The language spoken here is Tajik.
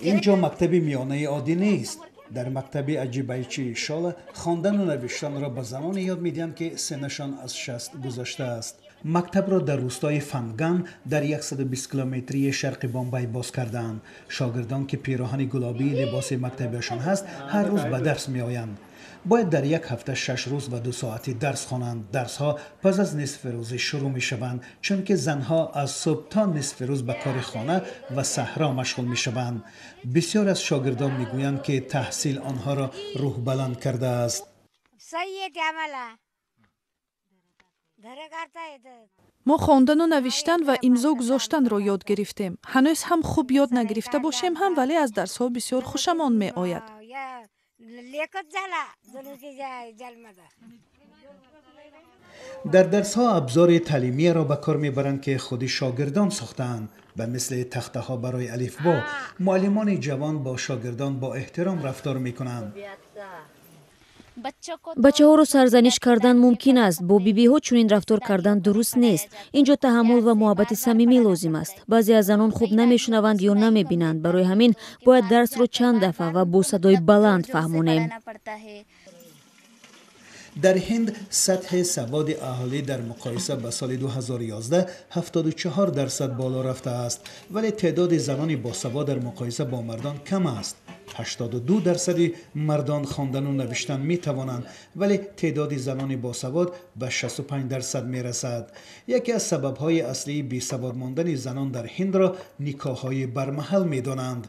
Ин ҷо мактаби миёнаи оддӣ нест. Дар мактаби Аҷибайчии Шола хондану навиштанро ба заноне ёд медиҳанд, ки синнашон аз 60 гузаштааст. Мактабро дар рӯстои Фанган дар 120 километрии шарқи Бомбай боз кардаанд. Шогирдон, ки пироҳани гулобии либоси мактабиашон ҳаст, ҳар рӯз ба дарс меоянд. Бояд дар як ҳафта 6 рӯз ва 2 соати дарс хонанд. Дарсҳо пас аз нисфи рӯзӣ шурӯъ мешаванд, чунки занҳо аз субҳ то нисфи рӯз ба кори хона ва саҳро машғул мешаванд. Бисёр аз шогирдон мегӯянд, ки таҳсил онҳоро рӯҳбаланд кардааст. सही येते आम्हाला, घरं काढता येतं. Мо хондану навиштан ва имзо гузоштанро ёд гирифтем. Ҳанӯз ҳам хуб ёд нагирифта бошем ҳам, вале аз дарсҳо бисёр хушамон меояд. या लेखच झाला जणू की जन्माचा. Дар дарсҳо абзори таълимияро ба кор мебаранд, ки худи шогирдон сохтаанд, ба мисли тахтаҳо барои алифбо. Муаллимони ҷавон бо шогирдон бо эҳтиром рафтор мекунанд. Бачаҳоро сарзаниш кардан мумкин аст, бо бибиҳо чунин рафтор кардан дуруст нест. Ин ҷо таҳаммул ва муҳаббати самимӣ лозим аст. Баъзе аз занон хуб намешунаванд ё намебинанд, барои ҳамин бояд дарсро чанд дафъа ва бо садои баланд фаҳмонем. Дар Ҳинд сатҳи саводи аҳолӣ дар муқоиса ба соли 2011 74% боло рафтааст, вале теъдоди занони босавод дар муқоиса бо мардон кам аст. 82 дарсади мардон хондану навиштан метавонанд, вале теъдоди занони босавод ба 65% мерасад. Яке аз сабабҳои аслии бесавод мондани занон дар Ҳиндро никоҳҳои бармаҳал медонанд.